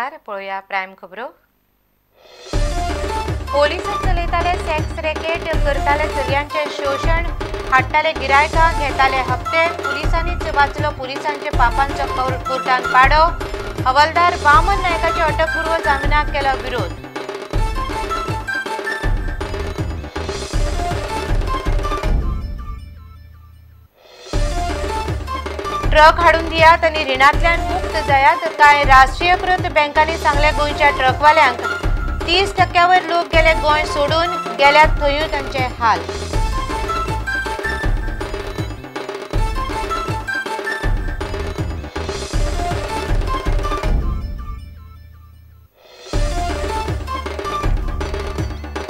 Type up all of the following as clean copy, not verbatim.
नमस्कार. पळोवया प्रायम खबरो. पोलिस चलयताले सेक्स रॅकेट, करताले चलयांचें शोशण, हाडटाले गिरायकां, घेताले हप्ते. पुलिसांनीच वाचलो पुलिसांचे पापांचो कोर्टान पाडो. हवालदार वामन नायकाचे अटकपूर्व जामिनाक केलो विरोध. ट्रक हाडून दियात आनी रिणांतल्यान मुक्त जायात. कांय राष्ट्रीयकृत बँकांनी सांगले गोंयच्या ट्रकवाल्यांक 30% लोक गेले गोंय सोडून, गेल्यात थंयूय तांचे हाल.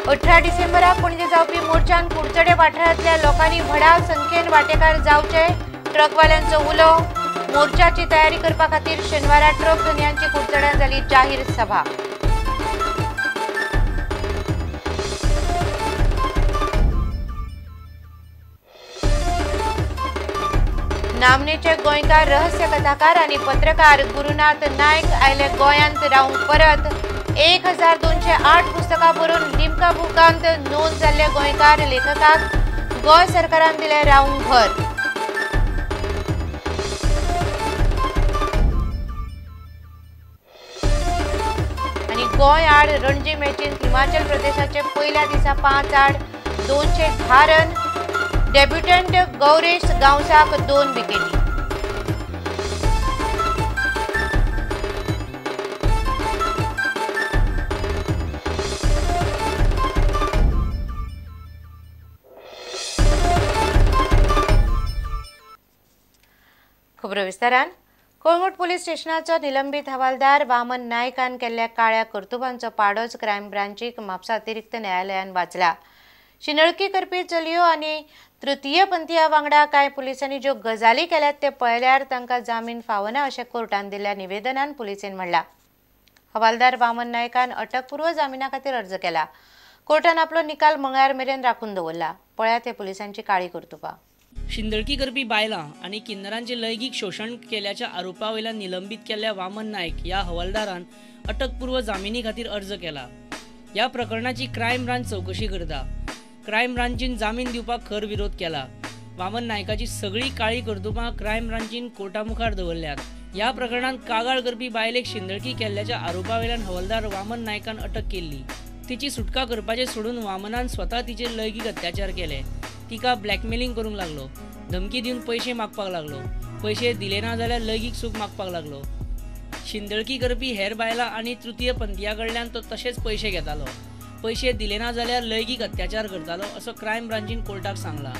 अठरा डिसेंबराक पणजे जावपी मोर्चान कुडचडे वाठारांतल्या लोकांनी व्हडा संख्येन वांटेकार जावचे, ट्रकवाल्यांचो उलो. मोर्चाची तयारी करपा खातीर शेनवारा ट्रक धनयांची कुडचड्यां जाली जाहीर सभा. नामनेचे गोंयकार रहस्य कथाकार आनी पत्रकार गुरुनाथ नायक आयले गोंयांत रावंक परत. 1208 पुस्तकां बरोवन लिम्का बुकांत नोंद जाल्ले गोंयकार लेखकाक गोंय सरकारान दिलें रावंक घर. आनी गोंय आड रणजी मॅचींत हिमाचल प्रदेशाचे पयल्या दिसा 5 आड 210 रन. डेब्युटंट गौरेश गांवसाक 2 विकेटी. खबरो विस्तारान. कळंगूट पोलीस स्टेशनाचो निलंबीत हवालदार वामन नायकान केल्ल्या काळ्या कर्तुबांचो पाडोच क्रायम ब्रांचीक म्हापसा अतिरिक्त न्यायालयान वाचला. शिंदळकी करपी चलयो आनी तृतीय पंथीया वांगडा कांय पुलिसांनी ज्यो गजाली केल्यात ते पळयल्यार तांकां जामीन फावना अशें कोर्टान दिल्ल्या निवेदनान पुलिसेन म्हणलां. हवालदार वामन नायकान अटकपूर्व जामिना खातीर अर्ज केला. कोर्टान आपलो निकाल मंगळार मेरेन राखून दवरला. पळयात हे पुलिसांची काळी कर्तुबां. शिंदळकी करपी बायलां आनी किन्नरांचे लैंगीक शोशण केल्याच्या आरोपा वयल्यान निलंबीत केल्ल्या वामन नायक ह्या हवालदारान अटकपूर्व जामिनी खातीर अर्ज केला. ह्या प्रकरणाची क्रायम ब्रांच चवकशी करता. क्रायम ब्रांचीन जामीन दिवपाक खर विरोध केला. वामन नायकाची सगळी काळी कर्तुबां क्रायम ब्रांचीन कोर्टा मुखार दवरल्यात. ह्या प्रकरणांत कागाळ करपी बायलेक शिंदळकी केल्ल्याच्या आरोपा वयल्यान हवालदार वामन नायकान अटक केल्ली. तिची सुटका करपाचें सोडून वामनान स्वता तिचेर लैंगीक अत्याचार केले. तिका ब्लॅकमेलिंग करूंक लागलो. धमकी दिवन पयशे मागपाक लागलो. पयशे दिले ना जाल्यार लैंगीक सूख मागपाक लागलो. शिंदळकी करपी हेर बायलां आनी तृतीय पंथीया कडल्यान तो तशेच पयशे घेतालो. पयशे दिले ना जाल्यार लैंगीक अत्याचार करतालो असो क्रायम ब्रांचीन कोर्टाक सांगला.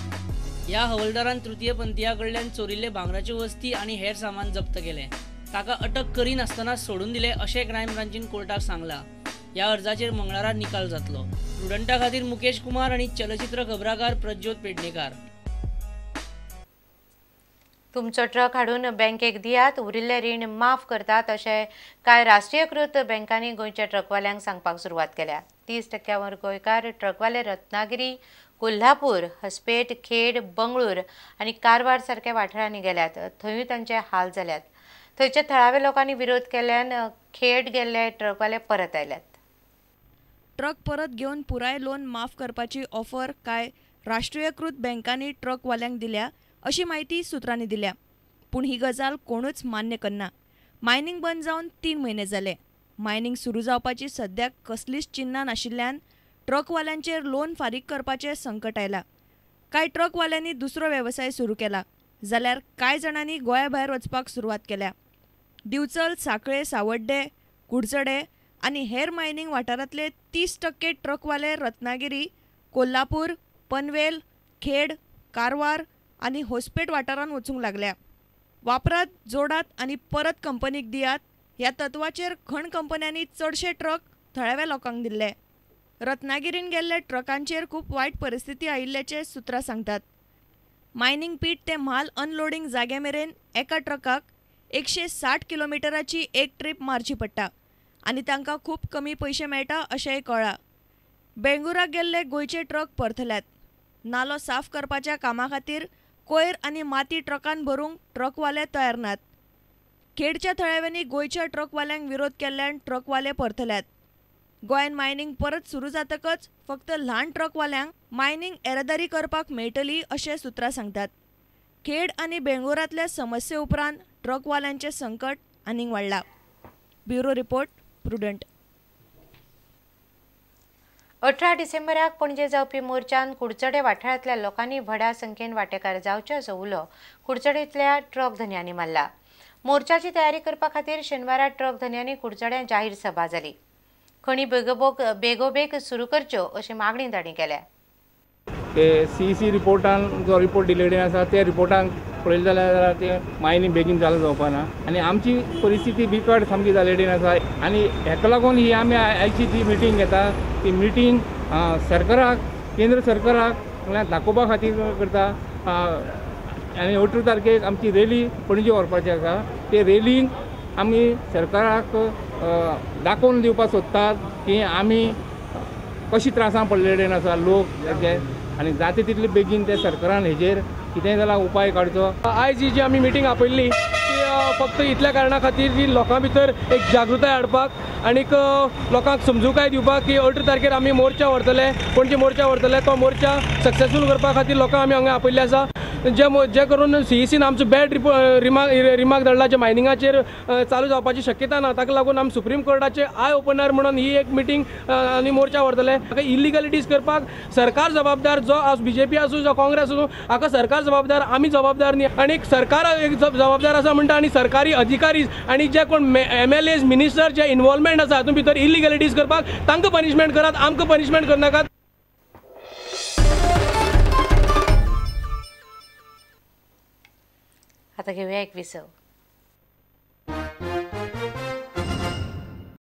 ह्या हवालदारान तृतीय पंथीया कडल्यान चोरिल्ले भांगराच्यो वस्ती आनी हेर सामान जप्त केलें. ताका अटक करिनासतना सोडून दिले अशें क्रायम ब्रांचीन कोर्टाक सांगला. ह्या अर्जाचेर मंगळारा निकाल जातलो. प्रुडंटा खातीर मुकेश कुमार आनी चलचित्र खबराकार प्रज्योत पेडणेकार. तुमचो ट्रक हाडून बँकेक दियात, उरिल्लें रीण माफ करतात अशें कांय राष्ट्रीयकृत बँकांनी गोंयच्या ट्रकवाल्यांक सांगपाक सुरवात केल्या. 30% गोंयकार ट्रकवाले रत्नागिरी, कोल्हापूर, हसपेट, खेड, बंगळूर आनी कारवार सारक्या वाठारांनी गेल्यात. थंयूय तांचे हाल जाल्यात. थंयच्या थळाव्या लोकांनी विरोध केल्ल्यान खेड गेल्ले ट्रकवाले परत आयल्यात. ट्रक परत घेवन पुराय लोन माफ करपाची ऑफर कांय राष्ट्रीयकृत बँकांनी ट्रकवाल्यांक दिल्या अशी म्हायती सुत्रांनी दिल्या. पूण ही गजाल कोणूच मान्य करना. मायनिंग बंद जावन 3 म्हयने जाले. मायनिंग सुरू जावपाची सद्याक कसलीच चिन्नां नाशिल्ल्यान ट्रकवाल्यांचेर लोन फारीक करपाचें संकट आयलां. कांय ट्रकवाल्यांनी दुसरो वेवसाय सुरू केला जाल्यार कांय जाणांनी गोंया भायर वचपाक सुरवात केल्या. दिवचल, सांखळे, सावड्डे, कुडचडे आनी हेर मायनिंग वाठारांतले 30% ट्रकवाले रत्नागिरी, कोल्हापूर, पनवेल, खेड, कारवार आनी होसपेट वाठारांत वचूंक लागल्या. वापरात, जोडात आनी परत कंपनीक दियात ह्या तत्वाचेर खण कंपन्यांनी चडशे ट्रक थळाव्या लोकांक दिल्ले. रत्नागिरीन गेल्ले ट्रकांचेर खूब वायट परिस्थिती आयिल्ल्याचें सुत्रां सांगतात. मायनिंग पीट ते म्हाल अनलोडींग जागे मेरेन एका ट्रकाक 160 किलोमिटराची एक ट्रीप मारची पडटा आनी तांकां खूब कमी पयशे मेळटा अशेंय कळ्ळां. बेंगळुराक गेल्ले गोंयचे ट्रक परतल्यात. नालो साफ करपाच्या कामा खातीर कोयर आनी माती ट्रकान भरूंक ट्रकवाले तयार नात. खेडच्या थळाव्यांनी गोंयच्या ट्रकवाल्यांक विरोध केल्ल्यान ट्रकवाले परतल्यात. गोंयांत मायनिंग परत सुरू जातकच फक्त ल्हान ट्रकवाल्यांक मायनिंग येरादारी करपाक मेळटली अशें सुत्रां सांगतात. खेड आनी बेंगळुरांतल्या समस्ये उपरांत ट्रकवाल्यांचें संकट आनीक वाडलां. Bureau report, Prudent. 18 डिसेंबराक पणजे जावपी मोर्चान कुडचडे वाठारांतल्या लोकांनी व्हडा संख्येन वांटेकार जावचे असो उलो कुडचडेंतल्या ट्रक धनयांनी मारला. मोर्चाची तयारी करपा खातीर शेनवारा ट्रक धनयांनी कुडचड्यां जाहीर सभा जाली. खणी बेगोबेग सुरू करच्यो अशी मागणी तांणी केल्या. ते सीईसी रिपोर्टान जो रिपोर्ट डिलेड आसा त्या रिपोर्टान पळयलें जाल्यार ते मायनिंग बेगीन चालू जावपा ना आनी आमची परिस्थिती बिकट सामकी जाल्ली आसा. आनी हेका लागून ही आमी आयची जी मिटींग घेता ती मिटींग सरकाराक, केंद्र सरकाराक म्हणल्यार दाखोवपा खातीर करता. आनी 18 तारखेक आमची रेली पणजे व्हरपाची आसा. ते रेलींक आमी सरकाराक दाखोवन दिवपाक सोदतात की आमी कशी त्रासां पडलेले आसा लोक आनी जाता तितले बेगीन ते सरकारान हेजेर कितेंय जाल्यार उपाय काडचो. आयज ही जी आमी मिटींग आपयल्ली ती फक्त इतल्या कारणा खातीर की लोकां भितर एक जागृताय हाडपाक आनीक लोकांक समजुकाय दिवपाक की 18 तारखेर आमी मोर्चा व्हरतले, पणजे मोर्चा व्हरतले, तो मोर्चा सक्सेसफूल करपा खातीर लोकांक आमी हांगा आपयल्ले आसा. जे करून सीईसीन आमचो बॅड रिमार्क धाडला जे मायनिंगाचेर चालू जावपाची शक्यता ना, ताका लागून आमी सुप्रीम कोर्टाचे I opener म्हणून ही एक मिटींग आनी मोर्चा व्हरतले. हाका इलिगलिटीज करपाक सरकार जबाबदार, जो बीजेपी आसूं जो काँग्रेस आसूं, हाका सरकार जबाबदार, आमी जबाबदार न्ही. आनी सरकार एक जबाबदार आसा म्हणटा आनी सरकारी अधिकारी आनी जे कोण MLAs minister जे इन्वॉल्वमेंट आसा हातूंत भितर इलिगलिटीज करपाक तांकां पनिशमेंट करात, आमकां पनिशमेंट करनाकात. आता घेऊया एक विसव.